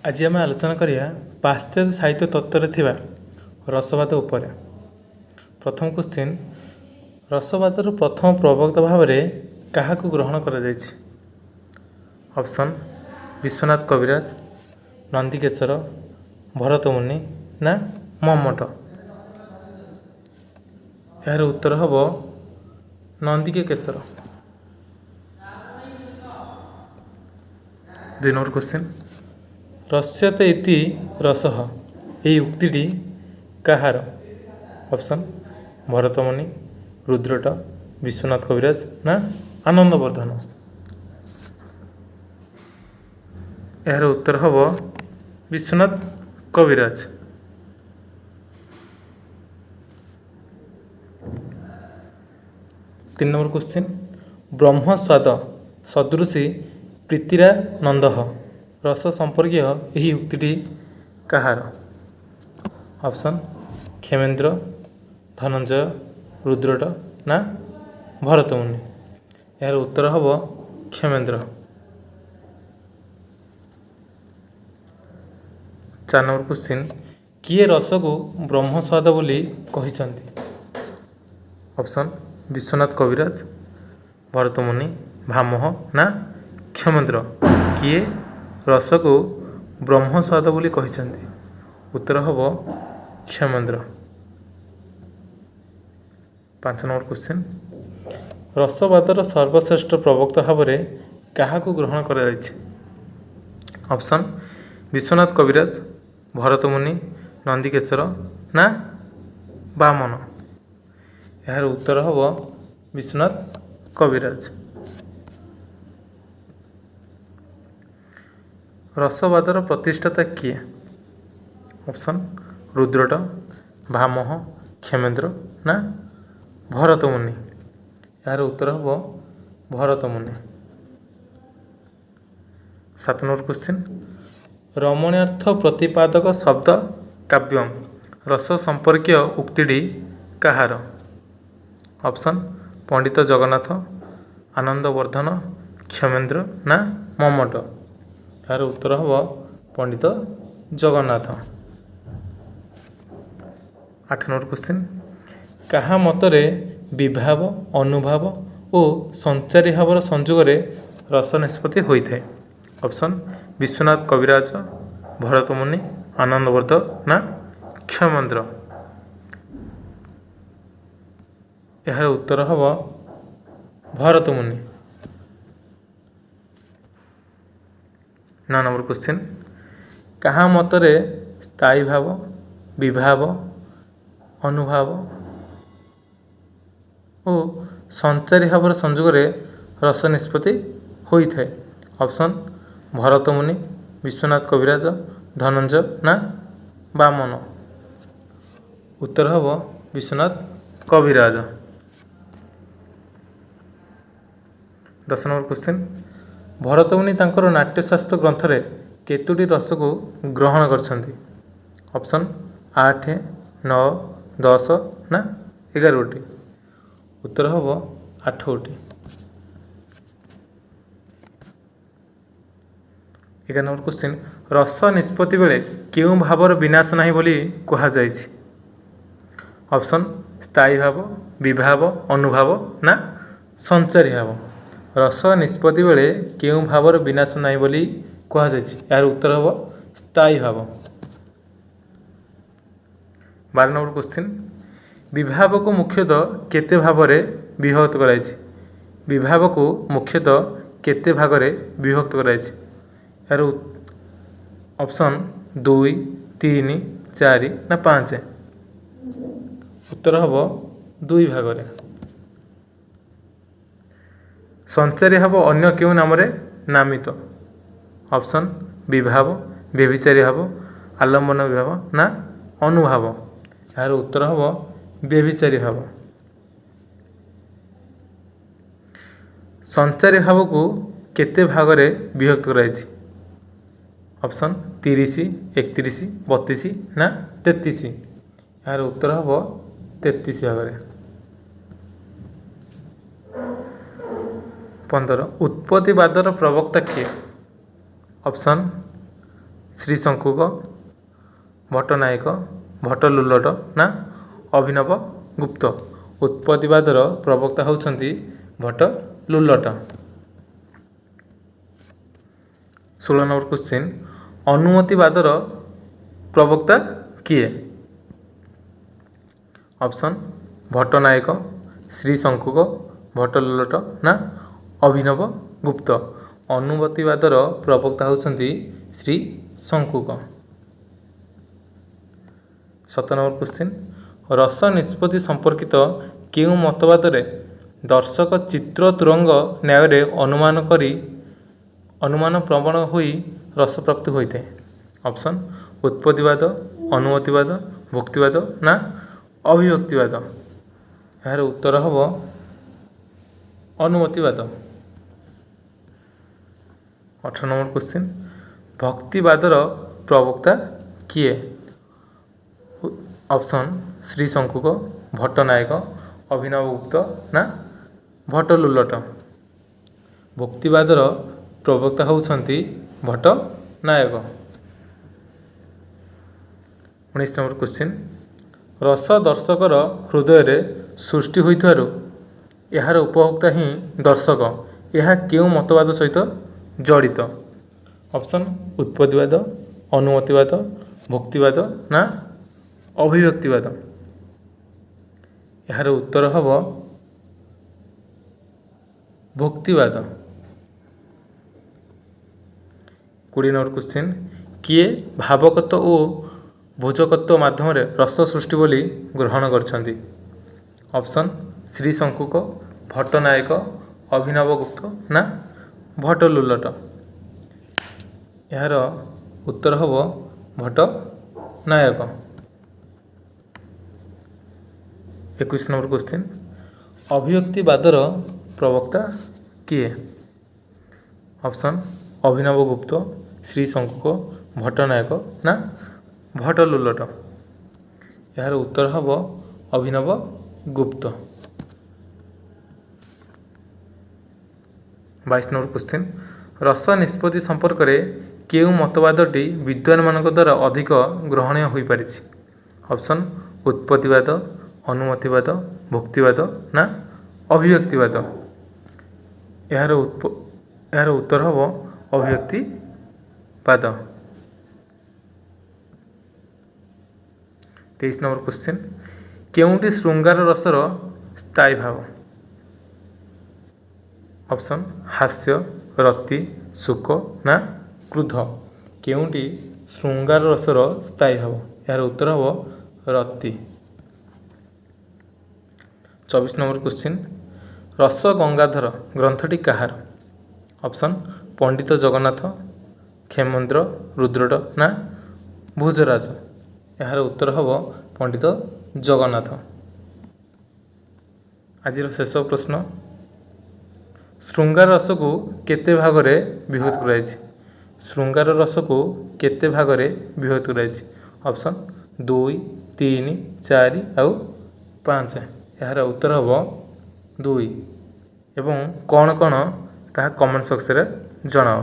ଆଜି ଆମେ ଆଲୋଚନା କରିବା ପାଶ୍ଚାତ୍ୟ ସାହିତ୍ୟ ତତ୍ତ୍ୱରେ ଥିବା ରସବାଦ ଉପରେ। ପ୍ରଥମ କ୍ୱେଶ୍ଚିନ୍, ରସବାଦର ପ୍ରଥମ ପ୍ରବକ୍ତା ଭାବରେ କାହାକୁ ଗ୍ରହଣ କରାଯାଇଛି? ଅପସନ୍ ବିଶ୍ୱନାଥ କବିରାଜ, ନନ୍ଦିକେଶ୍ୱର, ଭରତମୁନି ନା ମମ୍ମଟ। ଏହାର ଉତ୍ତର ହେବ ନନ୍ଦିକେଶ୍ୱର। 2 ନମ୍ବର କ୍ୱେଶ୍ଚିନ୍, ରସ୍ୟତେ ଇତି ରସଃ ଏହି ଉକ୍ତିଟି କାହାର? ଅପସନ୍ ଭରତମୁନି, ରୁଦ୍ରଟ, ବିଶ୍ୱନାଥ କବିରାଜ ନା ଆନନ୍ଦବର୍ଦ୍ଧନ। ଏହାର ଉତ୍ତର ହେବ ବିଶ୍ୱନାଥ କବିରାଜ। 3 ନମ୍ବର କ୍ୱେଶ୍ଚିନ୍, ବ୍ରହ୍ମସ୍ୱାଦ ସଦୃଶୀ ପ୍ରୀତିରାନନ୍ଦଃ ରସ ସମ୍ପର୍କୀୟ ଏହି ଉକ୍ତିଟି କାହାର? ଅପସନ୍ କ୍ଷେମେନ୍ଦ୍ର, ଧନଞ୍ଜୟ, ରୁଦ୍ରଟ ନା ଭରତମୁନି। ଏହାର ଉତ୍ତର ହେବ କ୍ଷେମେନ୍ଦ୍ର। 4 ନମ୍ବର କ୍ୱେଶ୍ଚିନ୍, କିଏ ରସକୁ ବ୍ରହ୍ମସ୍ୱାଦ ବୋଲି କହିଛନ୍ତି? ଅପସନ୍ ବିଶ୍ୱନାଥ କବିରାଜ, ଭରତମୁନି, ଭାମହ ନା କ୍ଷେମେନ୍ଦ୍ର। କିଏ ରସକୁ ବ୍ରହ୍ମସ୍ୱାଦ ବୋଲି କହିଛନ୍ତି? ଉତ୍ତର ହେବ କ୍ଷେମେନ୍ଦ୍ର। 5 ନମ୍ବର କ୍ୱେଶ୍ଚିନ୍, ରସବାଦର ସର୍ବଶ୍ରେଷ୍ଠ ପ୍ରବକ୍ତା ଭାବରେ କାହାକୁ ଗ୍ରହଣ କରାଯାଇଛି? ଅପସନ୍ ବିଶ୍ୱନାଥ କବିରାଜ, ଭରତମୁନି, ନନ୍ଦିକେଶ୍ୱର ନା ବାମନ। ଏହାର ଉତ୍ତର ହେବ ବିଶ୍ୱନାଥ କବିରାଜ। ରସବାଦର ପ୍ରତିଷ୍ଠାତା କିଏ? ଅପସନ୍ ରୁଦ୍ରଟ, ଭାମହ, କ୍ଷେମେନ୍ଦ୍ର ନା ଭରତମୁନି। ଏହାର ଉତ୍ତର ହେବ ଭରତମୁନି। 7 ନମ୍ବର କ୍ୱେଶ୍ଚିନ୍, ରମଣୀୟାର୍ଥ ପ୍ରତିପାଦକ ଶବ୍ଦ କାବ୍ୟମ୍ ରସ ସମ୍ପର୍କୀୟ ଉକ୍ତିଟି କାହାର? ଅପସନ୍ ପଣ୍ଡିତ ଜଗନ୍ନାଥ, ଆନନ୍ଦବର୍ଦ୍ଧନ, କ୍ଷେମେନ୍ଦ୍ର ନା ମମ୍ମଟ। ଏହାର ଉତ୍ତର ହେବ ପଣ୍ଡିତ ଜଗନ୍ନାଥ। 8 ନମ୍ବର କ୍ୱେଶ୍ଚିନ୍, କାହା ମତରେ ବିଭାବ, ଅନୁଭାବ ଓ ସଞ୍ଚାରୀ ଭାବର ସଂଯୋଗରେ ରସ ନିଷ୍ପତ୍ତି ହୋଇଥାଏ? ଅପସନ୍ ବିଶ୍ୱନାଥ କବିରାଜ, ଭରତମୁନି, ଆନନ୍ଦବର୍ଦ୍ଧ ନା କ୍ଷେମେନ୍ଦ୍ର। ଏହାର ଉତ୍ତର ହେବ ଭରତମୁନି। 9 ନମ୍ବର କ୍ୱେଶ୍ଚିନ୍, କାହା ମତରେ ସ୍ଥାୟୀ ଭାବ, ବିଭାବ, ଅନୁଭାବ ଓ ସଞ୍ଚାରୀ ଭାବର ସଂଯୋଗରେ ରସ ନିଷ୍ପତ୍ତି ହୋଇଥାଏ? ଅପସନ୍ ଭରତମୁନି, ବିଶ୍ୱନାଥ କବିରାଜ, ଧନଞ୍ଜୟ ନା ବାମନ। ଉତ୍ତର ହେବ ବିଶ୍ୱନାଥ କବିରାଜ। 10 ନମ୍ବର କ୍ୱେଶ୍ଚିନ୍, ଭରତମୁନି ତାଙ୍କର ନାଟ୍ୟଶାସ୍ତ୍ର ଗ୍ରନ୍ଥରେ କେତୋଟି ରସକୁ ଗ୍ରହଣ କରିଛନ୍ତି? ଅପସନ୍ 8, 9, 10 ନା 11ଗୋଟି। ଉତ୍ତର ହେବ 8ଗୋଟି। 11 ନମ୍ବର କ୍ୱେଶ୍ଚିନ୍, ରସ ନିଷ୍ପତ୍ତି ବେଳେ କେଉଁ ଭାବର ବିନାଶ ନାହିଁ ବୋଲି କୁହାଯାଇଛି? ଅପସନ୍ ସ୍ଥାୟୀ ଭାବ, ବିଭାବ, ଅନୁଭାବ ନା ସଞ୍ଚାରୀ ଭାବ। ରସ ନିଷ୍ପତ୍ତି ବେଳେ କେଉଁ ଭାବର ବିନାଶ ନାହିଁ ବୋଲି କୁହାଯାଇଛି? ଏହାର ଉତ୍ତର ହେବ ସ୍ଥାୟୀ ଭାବ। 12 ନମ୍ବର କ୍ୱେଶ୍ଚିନ୍, ବିଭାବକୁ ମୁଖ୍ୟତଃ କେତେ ଭାବରେ ବିଭକ୍ତ କରାଯାଇଛି? ବିଭାବକୁ ମୁଖ୍ୟତଃ କେତେ ଭାଗରେ ବିଭକ୍ତ କରାଯାଇଛି? ଏହାର ଅପସନ୍ 2, 3, 4 ନା 5। ଉତ୍ତର ହେବ 2 ଭାଗରେ। ସଞ୍ଚାରୀ ଭାବ ଅନ୍ୟ କେଉଁ ନାମରେ ନାମିତ? ଅପସନ୍ ବିଭାବ, ବ୍ୟଭିଚାରୀ ଭାବ, ଆଲମ୍ବନ ବିଭାବ ନା ଅନୁଭାବ। ଏହାର ଉତ୍ତର ହେବ ବ୍ୟଭିଚାରୀ ଭାବ। ସଞ୍ଚାରୀ ଭାବକୁ କେତେ ଭାଗରେ ବିଭକ୍ତ କରାଯାଇଛି? ଅପସନ୍ 30, 31, 32 ନା 33। ଏହାର ଉତ୍ତର ହେବ 33 ଭାଗରେ। 15, ଉତ୍ପତ୍ତିବାଦର ପ୍ରବକ୍ତା କିଏ? ଅପସନ୍ ଶ୍ରୀ ଶଙ୍କୁକ, ଭଟ୍ଟନାୟକ, ଭଟ୍ଟଲୁଲ୍ଲଟ ନା ଅଭିନବ ଗୁପ୍ତ? ଉତ୍ପତ୍ତିବାଦର ପ୍ରବକ୍ତା ହେଉଛନ୍ତି ଭଟ୍ଟଲୁଲ୍ଲଟ। 16 ନମ୍ବର କ୍ୱେଶ୍ଚିନ୍, ଅନୁମତିବାଦର ପ୍ରବକ୍ତା କିଏ? ଅପସନ୍ ଭଟ୍ଟନାୟକ, ଶ୍ରୀ ଶଙ୍କୁକ, ଭଟ୍ଟଲୁଲ୍ଲଟ ନା ଅଭିନବ ଗୁପ୍ତ? ଅନୁମତିବାଦର ପ୍ରବକ୍ତା ହେଉଛନ୍ତି ଶ୍ରୀ ଶଙ୍କୁକ। 17 ନମ୍ବର କ୍ୱେଶ୍ଚିନ୍, ରସ ନିଷ୍ପତ୍ତି ସମ୍ପର୍କିତ କେଉଁ ମତବାଦରେ ଦର୍ଶକ ଚିତ୍ର ତୁରଙ୍ଗ ନ୍ୟାୟରେ ଅନୁମାନ କରି ଅନୁମାନ ପ୍ରବଣ ହୋଇ ରସପ୍ରାପ୍ତି ହୋଇଥାଏ? ଅପସନ୍ ଉତ୍ପତ୍ତିବାଦ, ଅନୁମତିବାଦ, ଭୁକ୍ତିବାଦ ନା ଅଭିବ୍ୟକ୍ତିବାଦ? ଏହାର ଉତ୍ତର ହେବ ଅନୁମତିବାଦ। 18 ନମ୍ବର କ୍ୱେଶ୍ଚିନ୍, ଭକ୍ତିବାଦର ପ୍ରବକ୍ତା କିଏ? ଅପସନ୍ ଶ୍ରୀ ଶଙ୍କୁକ, ଭଟ୍ଟନାୟକ, ଅଭିନବ ଗୁପ୍ତ ନା ଭଟ୍ଟଲୁଲ୍ଲଟ? ଭକ୍ତିବାଦର ପ୍ରବକ୍ତା ହେଉଛନ୍ତି ଭଟ୍ଟନାୟକ। 19 ନମ୍ବର କ୍ୱେଶ୍ଚିନ୍, ରସ ଦର୍ଶକର ହୃଦୟରେ ସୃଷ୍ଟି ହୋଇଥିବାରୁ ଏହାର ଉପଭୋକ୍ତା ହିଁ ଦର୍ଶକ, ଏହା କେଉଁ ମତବାଦ ସହିତ ଜଡ଼ିତ? ଅପସନ୍ ଉତ୍ପତ୍ତିବାଦ, ଅନୁମତିବାଦ, ଭୁକ୍ତିବାଦ ନା ଅଭିବ୍ୟକ୍ତିବାଦ? ଏହାର ଉତ୍ତର ହେବ ଭୁକ୍ତିବାଦ। 20 ନମ୍ବର କ୍ୱେଶ୍ଚିନ୍, କିଏ ଭାବକତ୍ୱ ଓ ଭୋଜକତ୍ୱ ମାଧ୍ୟମରେ ରସ ସୃଷ୍ଟି ବୋଲି ଗ୍ରହଣ କରିଛନ୍ତି? ଅପସନ୍ ଶ୍ରୀ ଶଙ୍କୁକ, ଭଟ୍ଟନାୟକ, ଅଭିନବ ଗୁପ୍ତ ନା ଭଟ୍ଟଲୁଲ୍ଲଟ? ଏହାର ଉତ୍ତର ହେବ ଭଟ୍ଟନାୟକ। 21 ନମ୍ବର କ୍ୱେଶ୍ଚିନ୍, ଅଭିବ୍ୟକ୍ତିବାଦର ପ୍ରବକ୍ତା କିଏ? ଅପସନ୍ ଅଭିନବ ଗୁପ୍ତ, ଶ୍ରୀ ଶଙ୍କୁକ, ଭଟ୍ଟନାୟକ ନା ଭଟ୍ଟଲୁଲ୍ଲଟ? ଏହାର ଉତ୍ତର ହେବ ଅଭିନବ ଗୁପ୍ତ। 22 ନମ୍ବର କ୍ୱେଶ୍ଚିନ୍, ରସ ନିଷ୍ପତ୍ତି ସମ୍ପର୍କରେ କେଉଁ ମତବାଦଟି ବିଦ୍ୱାନମାନଙ୍କ ଦ୍ୱାରା ଅଧିକ ଗ୍ରହଣୀୟ ହୋଇପାରିଛି? ଅପସନ୍ ଉତ୍ପତ୍ତିବାଦ, ଅନୁମତିବାଦ, ଭୁକ୍ତିବାଦ ନା ଅଭିବ୍ୟକ୍ତିବାଦ? ଏହାର ଉତ୍ତର ହେବ ଅଭିବ୍ୟକ୍ତିବାଦ। 23 ନମ୍ବର କ୍ୱେଶ୍ଚିନ୍, କେଉଁଟି ଶୃଙ୍ଗାର ରସର ସ୍ଥାୟୀ ଭାବ? ଅପସନ୍ ହାସ୍ୟ, ରତି, ଶୋକ ନା କ୍ରୋଧ? କେଉଁଟି ଶୃଙ୍ଗାର ରସର ସ୍ଥାୟୀ ଭାବ? ଏହାର ଉତ୍ତର ହେବ ରତି। 24 ନମ୍ବର କ୍ୱେଶ୍ଚିନ୍, ରସ ଗଙ୍ଗାଧର ଗ୍ରନ୍ଥଟି କାହାର? ଅପସନ୍ ପଣ୍ଡିତ ଜଗନ୍ନାଥ, କ୍ଷେମେନ୍ଦ୍ର, ରୁଦ୍ରଟ ନା ଭୋଜରାଜ? ଏହାର ଉତ୍ତର ହେବ ପଣ୍ଡିତ ଜଗନ୍ନାଥ। ଆଜିର ଶେଷ ପ୍ରଶ୍ନ, ଶୃଙ୍ଗାର ରସକୁ କେତେ ଭାଗରେ ବିଭକ୍ତ କରାଯାଇଛି? ଶୃଙ୍ଗାର ରସକୁ କେତେ ଭାଗରେ ବିଭକ୍ତ କରାଯାଇଛି? ଅପସନ୍ 2, 3, 4 ଆଉ 5। ଏହାର ଉତ୍ତର ହେବ 2। ଏବଂ କ'ଣ କ'ଣ ତାହା କମେଣ୍ଟ ସେକ୍ସନରେ ଜଣାଅ।